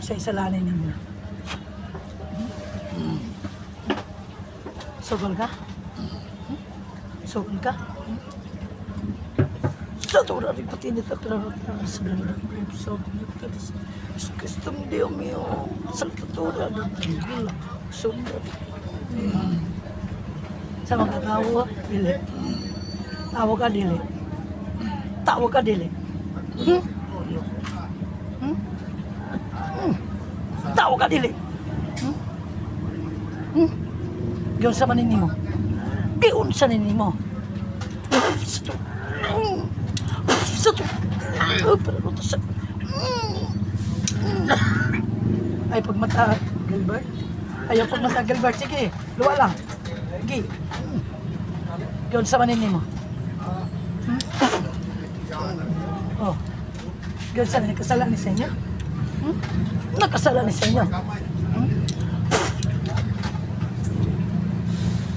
Sa isalanin ninyo. Sugol ka? Sugol ka? Sa tura rin pati nito pero sa Kristong Dios mio sa tura rin sugol. Sa mga tawo, dili. Tawo ka dili. Tawo ka dili. Hmm? Hmm? Hmm? Tawo ka dili. Hmm? Hmm? Giunsa man nimo? Giunsa nimo? Ay pagmata, Gilbert. Ayaw pagmata, Gilbert. Sige, luwa lang. Sige. Giunsa man nimo? Hmm? Oh. Giunsa ni kasala ni sa inyo? Hmm? Nakasala ni sa inyo? Hmm?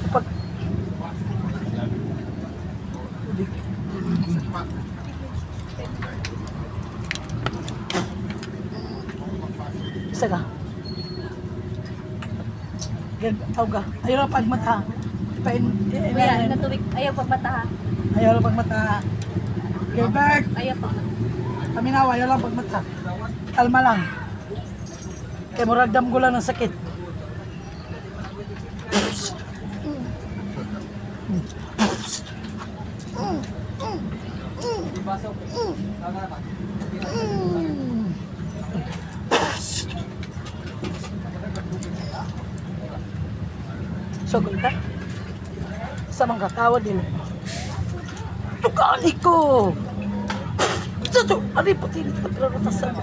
Pag isa ka. Tawag ka. Ayaw lang pagmata. Kuya, natubig. Ayaw pagmata ha. Ayaw lang pagmata. Gilbert! Ayaw pagmata. Paminaw, ayaw lang pagmata. Kalma lang. Kaya murag damgo lang ng sakit. Sugol ka? Sa mga katawa din. Tukani ko! Sato! Ano yung pati nito? Pero natasan.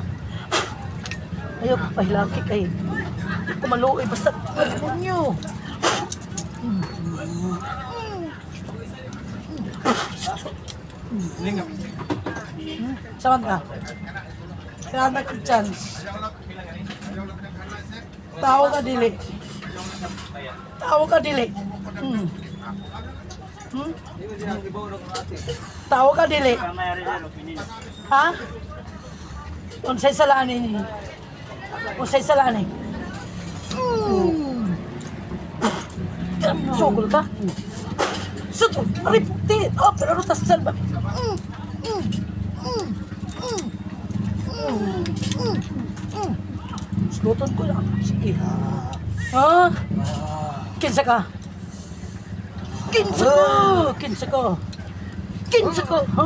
Ayaw ko pahilaki kay. Hindi ko maluoy. Basta demonyo. Saan ka? Kailangan ng chance. Tao ka dili. Tao ka dili. Hmm. Hmm? Tao ka dili. Ha? Unsay sala ni? Unsay sala ni? Hmm. Sugol ka? Suto, riputi. Oh, pero tas salba. Sluton ko lang. Sige. Ha? Kinsa ka? Kinsa ko! Kinsa ko! Kinsa ko! Ha?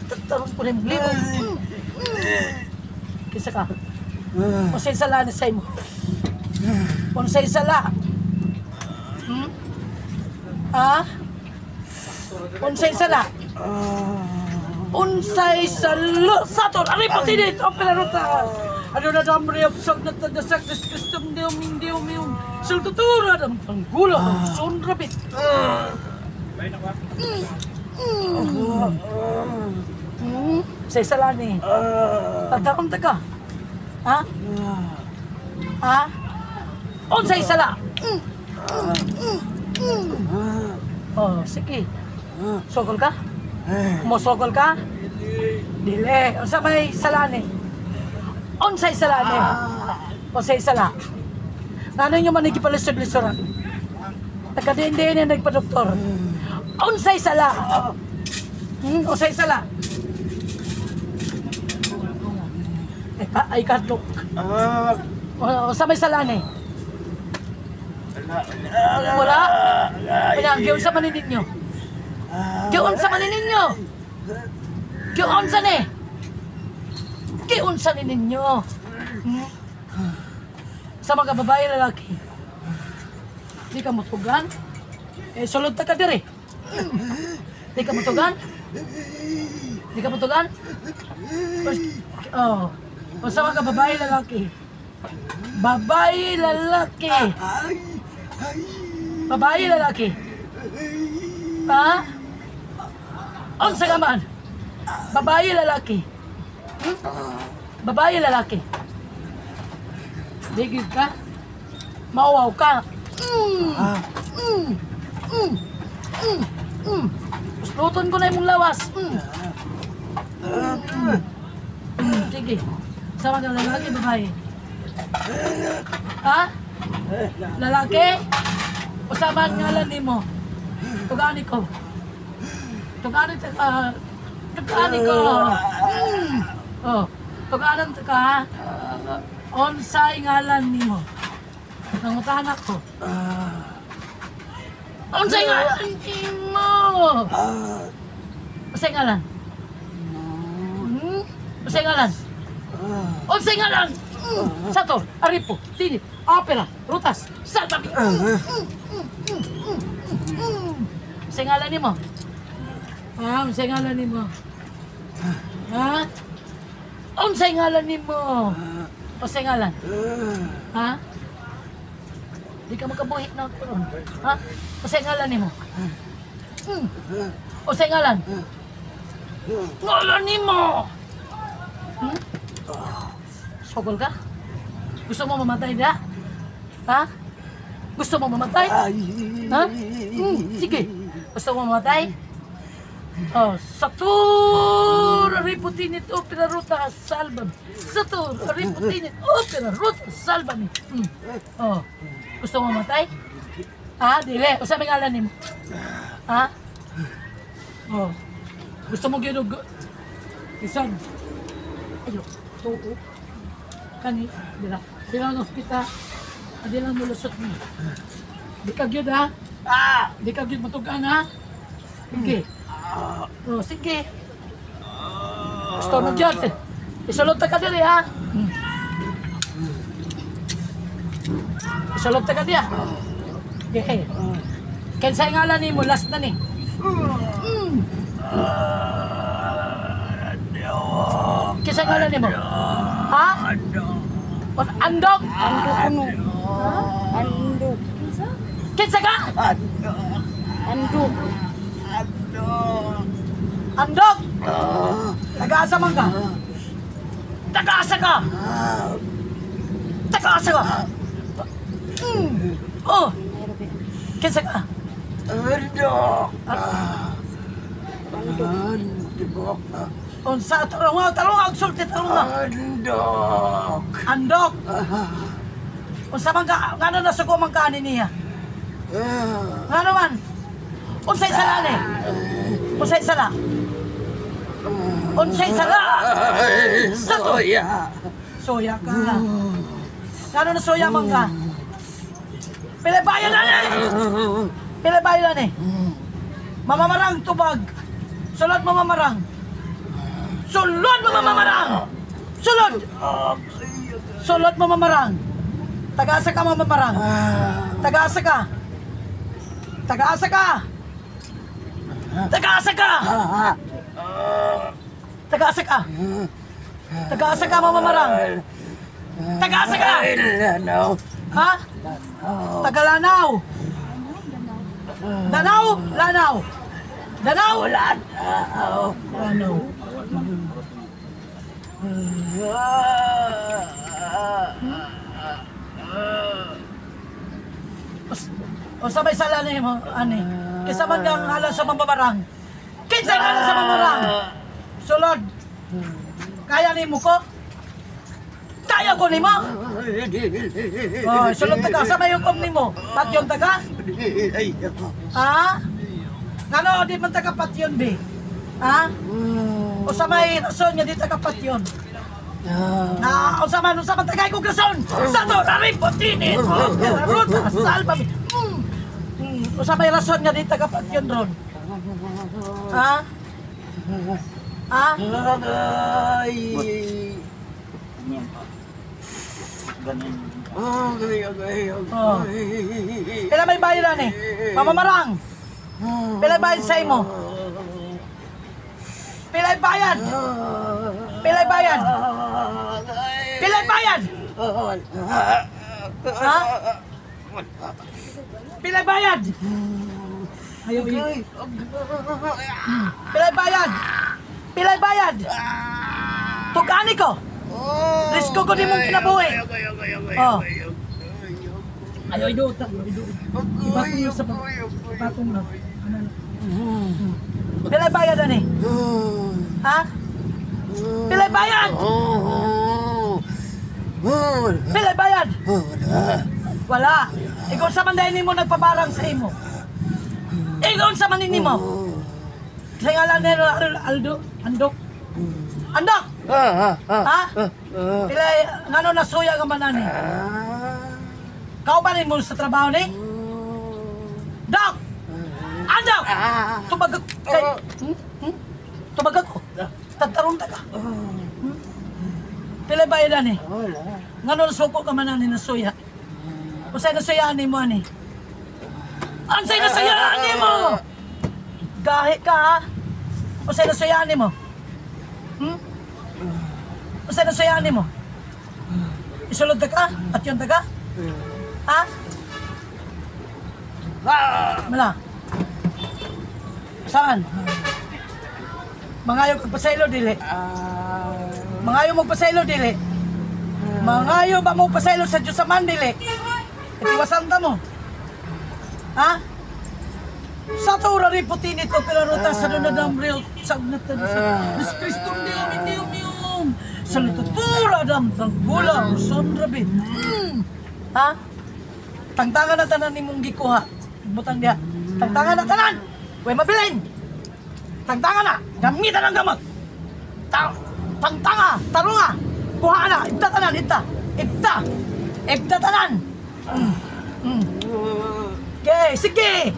Tatarong ko na yung libo. Kinsa ka? Unsay sala ni sa imo? Unsay sala? Hmm? Ha? Unsay sala? Unsay sala? Sator! Aray pati dito! Ang pinarutas! Ano na damri ang sag na tagasak des Kristum Deum Deum Meum sultutura ang panggula ang sunrabit. Say sala ni. Tagkaon ta ka. Ha? Ha? Unsay sala? Oh, sige. Sugol ka? Mosogol ka? Dili. Unsa may sala ni? Unsay sala ni? Unsay sala? Ngano nyo man nagipalisod-lisoran? Taga-diin-diin na nagpa-doktor. Unsay sala? Hmm? Unsay sala? Ay, kadlok. Unsa may sala ni? Wala? Kaya, giunsa man ninyo? Giunsa man ninyo? Giunsa ni? Giunsa ni ninyo? Hmm? Sa mga babae lalaki, di ka mutugan? Eh, sulod ta ka diri. Di ka mutugan? Di ka mutugan? Oh. Sa mga babae lalaki. Babae lalaki. Babae lalaki. Ha? Unsa ka man? Babae lalaki. Hmm? Babae lalaki. Digid ka? Mauwaw ka? Mm. Mm. Mm. Mm. Mm. Usluton ko na imong lawas. Mm. Mm. Mm. Sige. Sama ka, lalaki, babae? Ha? Lalaki? Unsa man ngalan nimo? Tugani ko. Tugani ta ka. Tugani ko. Oh, tuganan ta ka, ha? Unsay ngalan nimo? Nangutana ko. Unsay ngalan nimo? Unsay ngalan? Hmm? Unsay ngalan? Unsay ngalan? Sator, Aripo, Tinit, Opera, Rutas, Salvami. Unsay ngalan nimo? Ha? Unsay ngalan nimo? Ha? Unsay ngalan nimo? Unsay ngalan? Ha? Di ka makabuhi na karon. Ha? Unsay ngalan nimo? Hmm. Unsay ngalan? Ngalan nimo! Hmm? Sugol ka? Gusto mo mamatay na? Ha? Gusto mo mamatay? Ha? Sige. Gusto mo mamatay? Oh, Satur, Ariputinit, Opera Ruta, Salvam. Satur, Ariputinit, Opera Ruta, Salvam. Oh. Gusto mo mamatay? Ha? Dili. Unsa may ngalan nimo? Ha? Oh. Gusto mo gyud og isang ayo, tuo. Kani, dira. Sila ang ospital. Adi lang mulusot ni. Di ka gyud, ha? Di ka gyud matugan, ha? Sige. Oh, sige. Gusto mo gyud. Isulod ta ka diri, ha? Isulod ta ka diya. Okay. Kinsay ngalan nimo last na ni? Kinsay ngalan nimo? Ha? Andok? Andok ano? Andok. Kinsa? Kinsa ka? Andok. Andok! Taga-asa man ka? Taga-asa ka! Taga-asa ka! Oh! Kinsa ka? Andok. Andok. Andok. Unsa tarong nga, tarong ang sulti, tarong nga. Andok. Andok. Unsa man ka, ngano nasuko man ka ani niya? Ngano man? Unsay sala ni? Unsay sala? Unsay sala? Soya. Soya ka. Ngano na soya man ka? Pila bayan na ni? Pila bayan na ni? Mamamarang tubag. Sulod mamamarang. Sulod mamamarang. Sulod. Sulod mamamarang. Tagaasa ka mamamarang. Tagaasa ka. Tagaasa ka. Tagaasa ka. Tagaasa ka. Tagaasa ka mamamarang. Tagaasa ka. Lanao. Ha? Tagalanao. Danao, Lanao. Danao, Lanao. Lanao. O sabay sala ni mo, ani. Kinsa man kang ngalan sa mamamarang? Kinsa ngalan sa mamamarang? Sulod. Kaya nimo ko? Kaya ko nimo? Oh, sulod ta ka sa may hukom nimo. Patyon ta ka? Ha? Ngano di man ta ka patyon be? Ha? O sa may rason nga di ta ka patyon? Na unsa man tagay kog rason? Sa to raripotini. Ruta salva mi. Unsa may rason nga di ta ka patyon ron? Ha? Ha? Oh. Pila may bayaran eh? Mamamarang. Pila bayad sa imo? Pila bayad? Pila bayad? Pila bayad? Ha? Pila bayad? Ayaw yun. Pila bayad? Pila bayad? Tugani ko. Risko ko di mong kinabuhi. Oh. Ayaw iduot. Ipatong sa ipatong na. Pila bayad ani? Ha? Pila bayad? Pilay bayad? Wala. Ikaw sa man dahil nimo nagpabarang sa imo. Ikaw sa man nimo. Sa ngalan ni Aldo, Andok. Andok. Ha? Pilay ngano nasuya ka man ani? Kauban mo sa trabaho ni? Dok! Andok! Tubag kay Tubag ako. Tatarong ta ka. Pilay bayad ani? Ngano nasuko ka man ani nasuya? Unsay nasayaan nimo ani? Unsay nasayaan nimo? Gahi ka ha? Unsay nasayaan nimo? Unsay nasayaan nimo? Isulod ta ka? At yun ta ka? Ha? Mala. Saan? Mangayo kag pasaylo dili. Mangayo mo pasaylo dili. Mangayo ba mo pasaylo sa Dios man dili? Itiwasan ta mo. Ha? Sa tura rin puti nito, pero ruta sa dunod ng real sagnatan sa Diyos Kristo Diyom, Diyom, Diyom. Sa lututura dam, tanggula, son rabi. Ha? Tangtangan na tanan ni mong gikuha. Butang diha. Tangtangan na tanan! Huwag mabilin! Tangtangan na! Gamitan ang gamot! Tangtanga! Tarunga! Kuha na! Ibta tanan! Ibta! Ibta! Ibta tanan! Okay, sige!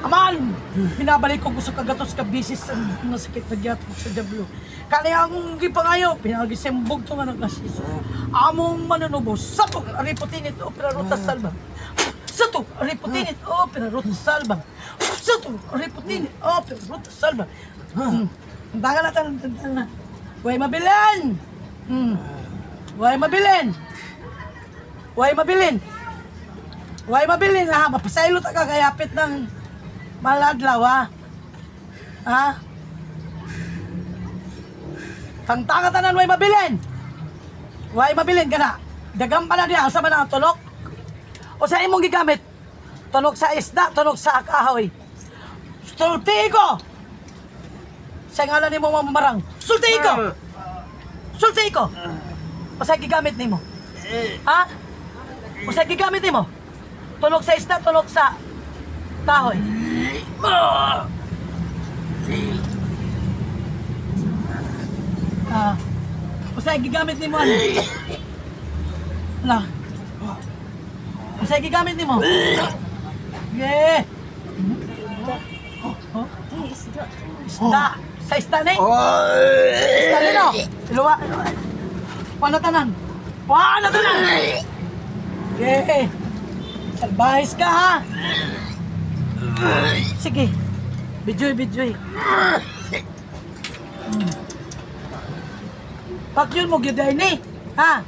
Aman! Binabalik ko gusto kagatos ka bisis ang nasakit na giyatok sa Diablo. Kaya ang gipangayo, pinagisembog to nga nagkasis. Among manunubos, sa to, ariputinit o pinarutas salba. Sa to, ariputinit o pinarutas salba. Sa to, ariputinit o pinarutas salba. Ang tagal na tanan, na. Huwag mabilin! Huwag mabilin! Huwag mabilin! Huwag mabilin ha! Mapasaylo ta ka kayapit ng maladlaw ha! Ha? Tangtanga tanan, huwag mabilin! Huwag mabilin ka na! Dagam pa na diya, asa man ang tulok? O sa imong gigamit? Tulok sa isda, tulok sa kahoy. Sulti ko! Sa ngalan nimo mamarang. Sulti ko! Sulti ko! O sa gigamit nimo? Ha? O sa gigamit nimo? Tulok sa isda, tulok sa kahoy. O sa gigamit nimo ano? Wala. O sa gigamit nimo? Yeah. Isda. Isda. Sa isda ni? Isda ni no? Iluwa. Wala tanan. Wala tanan. Yeah. Salbahis ka ha. Sige. Bijoy, bijoy. Patyon mo gyud ni. Ha?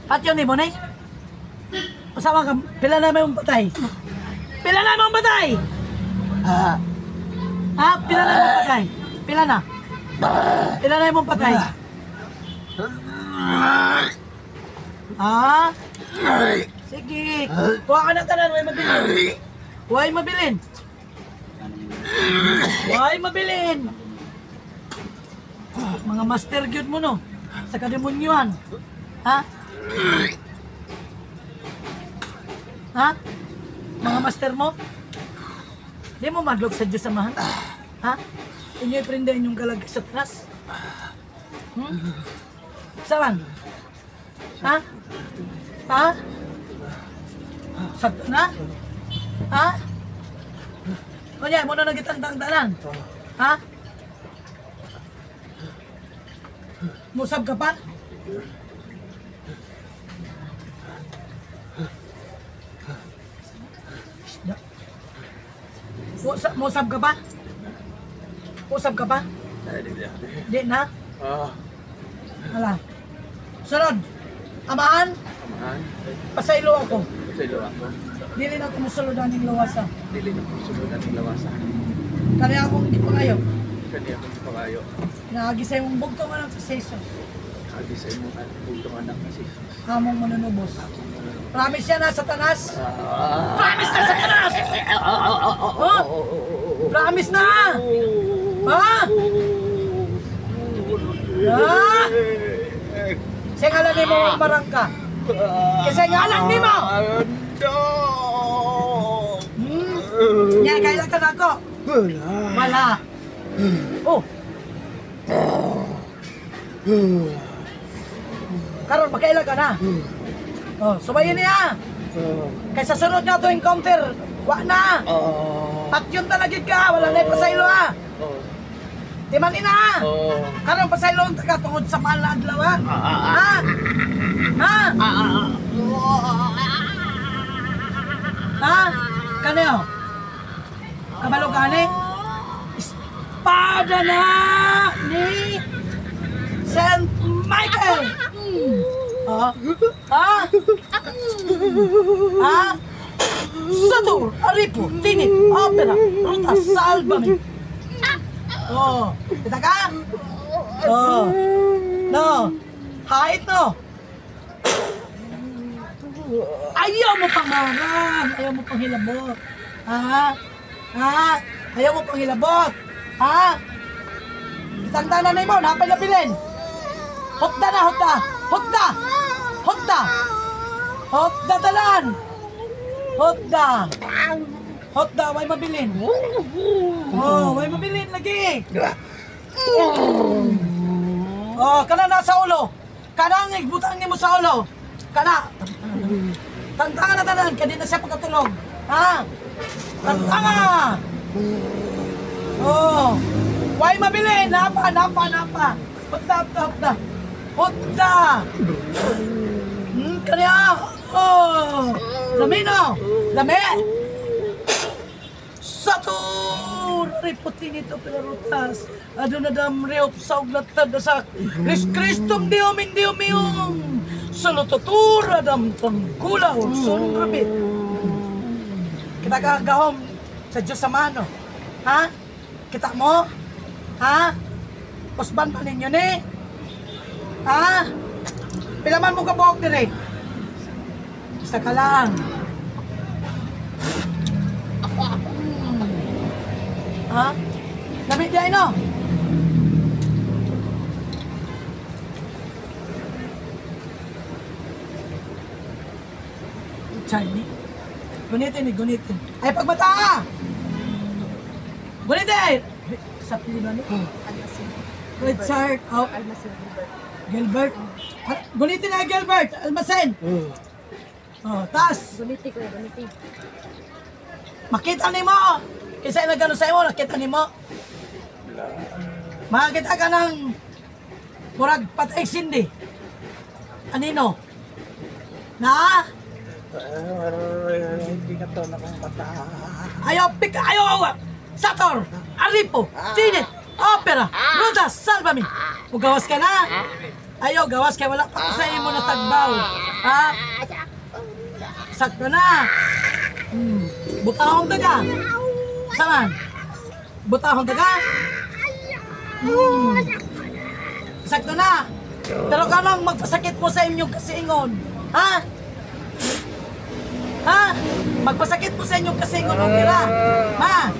Patyon ni mo ni? Usawa ka, pila na may patay? Pila na mong patay? Ha? Ha? Pila na mong patay? Pila na? Pila na mong patay? Ha? Sige. Kuha ka na tanan, huwag mabilin. Huwag mabilin. Huwag mabilin. Mga master gyud mo no. Sa kademonyohan. Ha? Ha? Mga master mo? Di mo madlog sa Diyos Amahan? Ha? Inyo iprinda inyong galag sa taas? Saan? Ha? Ha? Sakto na? Ha? Kunya, mo na nagitang-tang-tanan? Ha? Musab ka pa? Musab ka pa? Usab ka pa? Di na? Hala. Sunod. Amahan? Amahan. Pasaylo ako. Pasaylo ako. Dili na ako musulod aning lawasa. Dili na ako musulod aning lawasa. Kani akong gipangayo. Kani akong gipangayo. Naagi sa imong bugtong anak si Jesus. Naagi sa imong bugtong anak si Jesus. Among manunubos. Promise yan na, Satanas. Promise na, Satanas! Huh? Promise na! Ha? Ha? Sa ngalan nimo marangka. Kasi ngalan nimo. No! Nya kaila ka nako. Wala. Wala. Oh. Karon makaila ka na. Oh, subayin niya. Kay sa sunod na to encounter, wa na. Patyon talaga ka, wala na pasaylo ha. Timan ina. Karon pasaylo ta ka tungod sa mahal na adlaw ha. Ha? Ha? Ha? Kaneo? Kabalo ka ni? Espada na ni Saint Michael. Ha? Ha? Ha? Satur, Aripo, Tinit, Opera, Ruta, Salvame. Oh, kita ka? Oh. No. Hait no. Ayaw mo pangaran, ayaw mo panghilabot. Ha? Ha? Ayaw mo panghilabot. Ha? Itangtanan na mo, napay nabilin. Hotda na, hotda. Hotda. Hotda. Hotda talan. Hotda. Hotda, way mabilin. Oh, way mabilin lagi. Oh, kana na sa ulo. Kana ang igbutang nimo sa ulo. Kana. Tangtangan na tanan, kaya di na siya pagkatulog. Ha? Tangtanga! Oh. Why mabilin? Napa, napa, napa. Hotda, hotda, hotda. Hotda! Kanya! Oh! Lami no! Lami! Satur! Riputin ito pinarutas. Aduna dam reop sa uglatad sa Kris Kristum Deum in Deum meum. Salutotura dam tanggulaw sun rabit. Kita kagahom sa Diyos sa mano. Ha? Kita mo? Ha? Usban pa ninyo ni? Ha? Pila man mo kabuok dire? Isa ka lang. Ha? Lamig di ay no? Charlie? Gunitin eh, gunitin. Ay, pagmata ka! Gunitin! Sa pili ba no? Almasin. Richard, oh, Almasin Gilbert. Gilbert. Ah, gunitin na, Gilbert! Almasen! Oh, taas! Guniti ko, guniti. Makita ni mo! Kaysa nagano sa imo, nakita ni mo. Makakita ka ng murag patay sindi. Anino? Na? Hindi na to akong mata. Ayaw, pika, ayaw, Sator, Alipo, Tinit, Opera, Ruda, Salvame. O gawas ka na? Ayaw, gawas ka. Wala pa ko sa imo na tagbaw. Ha? Sakto na. Butahong daga. Saman? Butahong daga? Sakto na. Pero kanang magpasakit mo sa inyong kasiingon. Ha? Ha? Magpasakit mo sa inyong kasiingon og tira. Ma?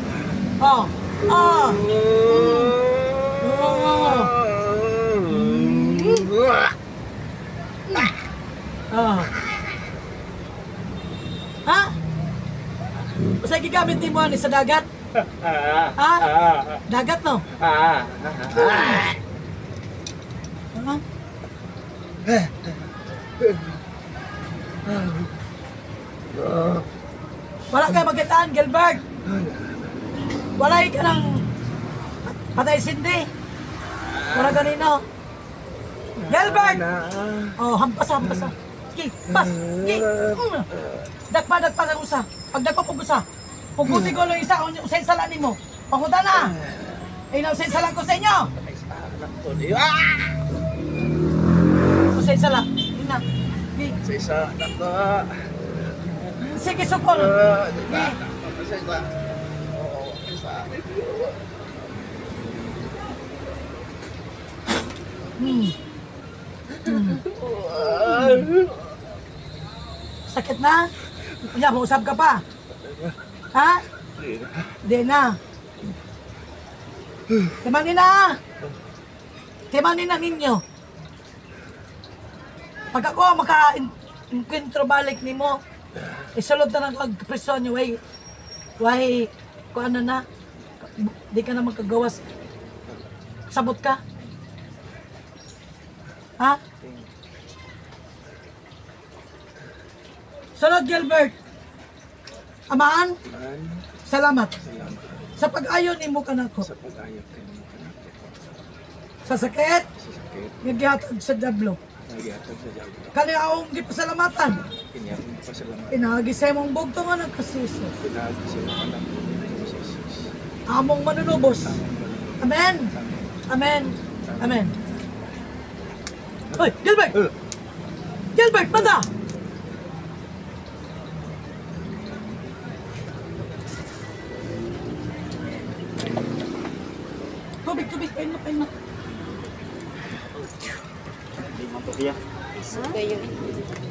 Oh. Oh. Oh. Oh. Ha? Usa gigamit nimo ani sa dagat? Ha? Dagat no? Ha? Wala kay magitaan, Gilbert. Wala ka ng patay sindi. Wala ganino. Gilbert! Oh, hampas, hampas. Ki, pas, ki. Dagpa, dagpa ang usa. Pag dagpa pug usa. Puguti ko lang isa, usay sala nimo. Panguta na. Ay na usay sala ko sa inyo. Usay sala. Ina. Ki. Sa isa anak ko. Sige, sukol. Ki. Sa isa. Oo, isa. Sakit na? Unya, mausap ka pa. Ha? Di na. Timanin na. Timanin na ninyo. Pag ako maka-enkwentro balik nimo, isulod na lang kag prison niyo, way, way, kung ano na, di ka na magkagawas. Sabot ka? Ha? Sunod, Gilbert. Amaan, Man, salamat. salamat Sa pag-ayon nimo kanako. sa pag-ayok kay mo kanako. Sa sakit, Sa sakit, nga gihatag sa Diablo. nagyatag sa diablo. Kani akong gipasalamatan. Kini akong pasalamat. Pinaagi sa imong bugto nga nagkasiso. Pinaagi sa imong anak ko si Jesus. Among manunubos. Amen. Amen. Amen. Hoy, Gilbert! Eh. Gilbert, banda! Tubig, tubig, pain mo, pain mo. Isog kayo eh.